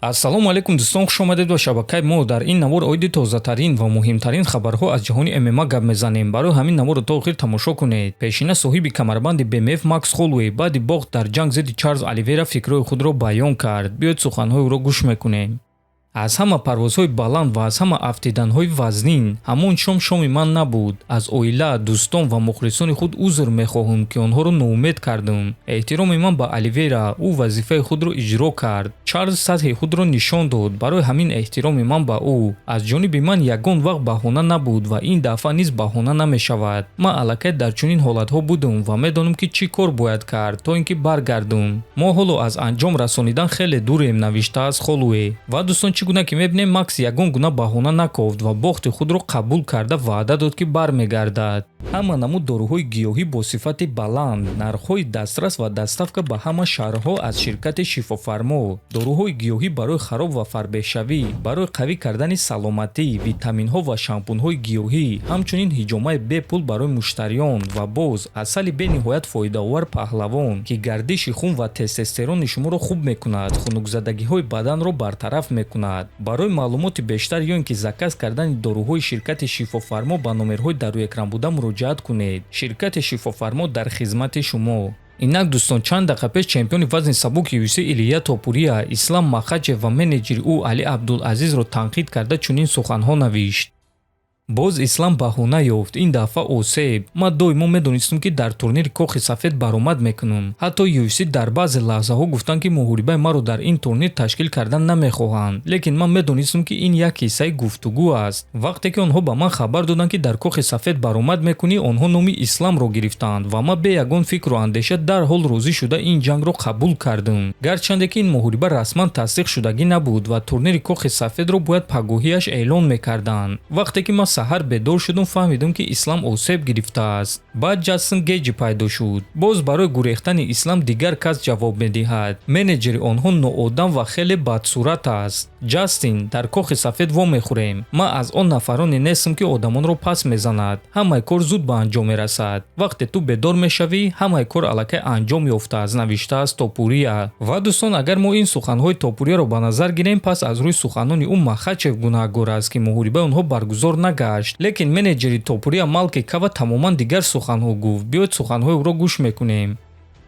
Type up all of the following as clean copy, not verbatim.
Ассалому алайкум, дӯстон, хуш омадед ба шабакаи мо. Дар ин навор оиди тозатарин ва муҳимтарин хабарҳо аз ҷаҳони ММА гап мезанем. Барои ҳамин наворро то охир тамошо кунед. Пешина соҳиби камарбанди БМФ Макс Холлоуэй баъди бохт дар ҷанг зидди Чарлз Оливера фикрҳои худро баён кард. Биёед, суханҳои ӯро гӯш мекунем. Аз ҳама парвозҳои баланд ва аз ҳама афтиданҳои вазнин ҳамон шом шоми ман набуд. Аз оила, дӯстон ва мухлисони худ узр мехоҳам, ки онҳоро ноумед кардам. Эҳтироми ман ба Оливера, ӯ вазифаи худро иҷро кард. Чарлз сатҳи худро нишон дод, барои ҳамин эҳтироми ман ба ӯ. Аз ҷониби ман ягон вақт баҳона набуд ва ин дафъа низ баҳона намешавад. Ман аллакай дар чунин ҳолатҳо будам ва медонам, ки чӣ кор бояд кард, то ин ки баргардам. Мо ҳоло аз анҷом расонидан хеле дурем, навиштааст Холлоуэй. Ва дӯстон, чӣ гуна ки мебинем, Макс ягон гуна баҳона накофт ва бохти худро қабул карда, ваъда дод, ки бармегардад. Ҳама намуд доруҳои гиёҳӣ бо сифати баланд, нархҳои дастрас ва доставка ба ҳама шаҳрҳо аз ширкати Шифофармо. Доруҳои гиёҳӣ барои хароб ва фарбеҳшавӣ, барои қавӣ кардани саломатӣ, витаминҳо ва шампунҳои гиёҳӣ, ҳамчунин ҳиҷомаи бепул барои муштариён ва боз асали бениҳоят фоидаовар Паҳлавон, ки гардиши хун ва тестостерони шуморо хуб мекунад, хунукзадагиҳои баданро бартараф мекунад. Барои маълумоти бештар ё ин ки заказ кардани доруҳои ширкати Шифофармо ба номерҳои дар рӯи экран буда муроҷиат кунед. Ширкати Шифофармо дар хизмати шумо. Инак, дӯстон, чанд дақиқа пеш чемпиони вазни сабуки UFC Илия Топурия Ислам Махачев ва менеҷери ӯ Али Абдулазизро танқид карда, чунин суханҳо навишт: Боз Ислам баҳона ёфт, ин дафъа осеб. Ман доимо медонистам, ки дар турнири Кохи Сафед баромад мекунам. Ҳатто UFC дар баъзе лаҳзаҳо гуфтанд, ки муҳорибаи маро дар ин турнир ташкил кардан намехоҳанд, лекин ман медонистам, ки ин як ҳиссаи гуфтугӯ аст. Вақте ки онҳо ба ман хабар доданд, ки дар Кохи Сафед баромад мекунӣ, онҳо номи Исламро гирифтанд ва ман бе ягон фикру андеша дарҳол розӣ шуда, ин ҷангро қабул кардам, гарчанде ки ин муҳориба расман тасдиқ шудагӣ набуд ва турнири Кохи Сафедро бояд пагоҳиаш эълон мекарданд. Вақте ки ман саҳар бедор шудум, фаҳмидам, ки Ислам осеб гирифтааст. Баъд Ҷастин Гейҷи пайдо шуд. Боз барои гурехтани Ислам дигар кас ҷавоб медиҳад. Менеҷери онҳо ноодам ва хеле бадсурат аст. Ҷастин, дар Кохи Сафед вомехӯрем. Ман аз он нафароне нестам, ки одамонро пас мезанад. Ҳамаи кор зуд ба анҷом мерасад. Вақте ту бедор мешавӣ, ҳамаи кор аллакай анҷом ёфтааст, навиштааст Топурия. Ва дӯстон, агар мо ин суханҳои Топурияро ба назар гирем, пас аз рӯи суханони ӯ Махачев гунаҳгор аст, ки муҳорибаи онҳо баргузор нагашт. Лекин менеҷери Топурия Малки Кава тамоман дигар суханҳо гуфт. Биёед, суханҳои ӯро гӯш мекунем.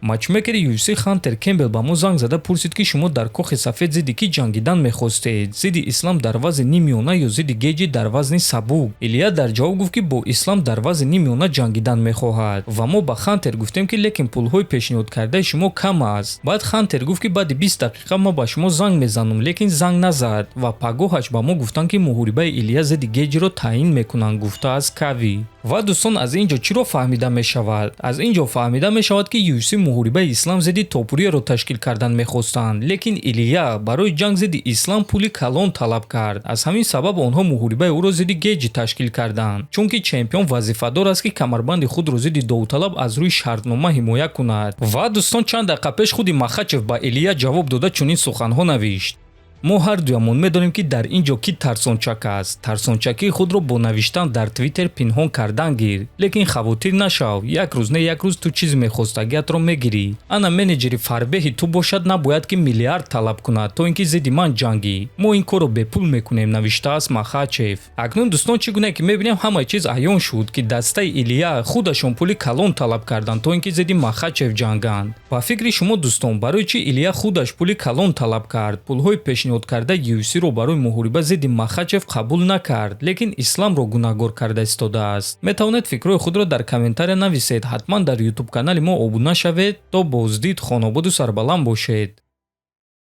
Матчмекери UFC Хантер Кембел ба мо занг зада пурсид, ки шумо дар Кохи Сафед зидди кӣ ҷангидан мехостед, зидди Ислам дар вазни ниммиёна ё зидди Гейҷи дар вазни сабук? Илия дар ҷавоб гуфт, ки бо Ислам дар вазни ниммиёна ҷангидан мехоҳад, ва мо ба Хантер гуфтем, ки лекин пулҳои пешниҳодкардаи шумо кам аст. Баъд Хантер гуфт, ки баъди 20 дақиқа ман ба шумо занг мезанам, лекин занг назад ва пагоҳаш ба мо гуфтанд, ки муҳорибаи Илия зидди Гейҷиро таъин мекунанд, гуфтааст Кави. Ва дӯстон, аз ин ҷо чиро фаҳмида мешавад? Аз ин ҷо фаҳмида мешавад, ки UFC муҳорибаи Ислам зидди Топурияро ташкил кардан мехостанд, лекин Илия барои ҷанг зидди Ислам пули калон талаб кард. Аз ҳамин сабаб онҳо муҳорибаи ӯро зидди Гейҷи ташкил карданд, чунки чемпион вазифадор аст, ки камарбанди худро зидди довталаб аз рӯи шартнома ҳимоя кунад. Ва дӯстон, чанд дақиқа пеш худи Махачев ба Илия ҷавоб дода, чунин суханҳо навишт: Мо ҳардуямон медонем, ки дар ин ҷо кӣ тарсончак аст. Тарсончакии худро бо навиштан дар Твиттер пинҳон кардан гир, лекин хавотир нашав, як рӯз не як рӯз ту чизи мехостагиатро мегирӣ. Ана менеҷери фарбеҳи ту бошад, набояд ки миллиард талаб кунад, то ин ки зидди ман ҷангӣ. Мо ин корро бепул мекунем, навиштааст Махачев. Акнун, дӯстон, чӣ гуна ки мебинем, ҳамаи чиз аён шуд, ки дастаи Илия худашон пули калон талаб карданд, то ин ки зидди Махачев ҷанганд. Ба фикри шумо, дӯстон, барои чӣ Илия худаш пули калон талаб кард, пулҳои пешниҳодкардаи UFC-ро барои муҳориба зидди Махачев қабул накард, лекин Исламро гунаҳгор карда истодааст? Метавонед фикрҳои худро дар комментария нависед. Ҳатман дар Ютуб канали мо обуна шавед. То боздид, хонободу сарбаланд бошед.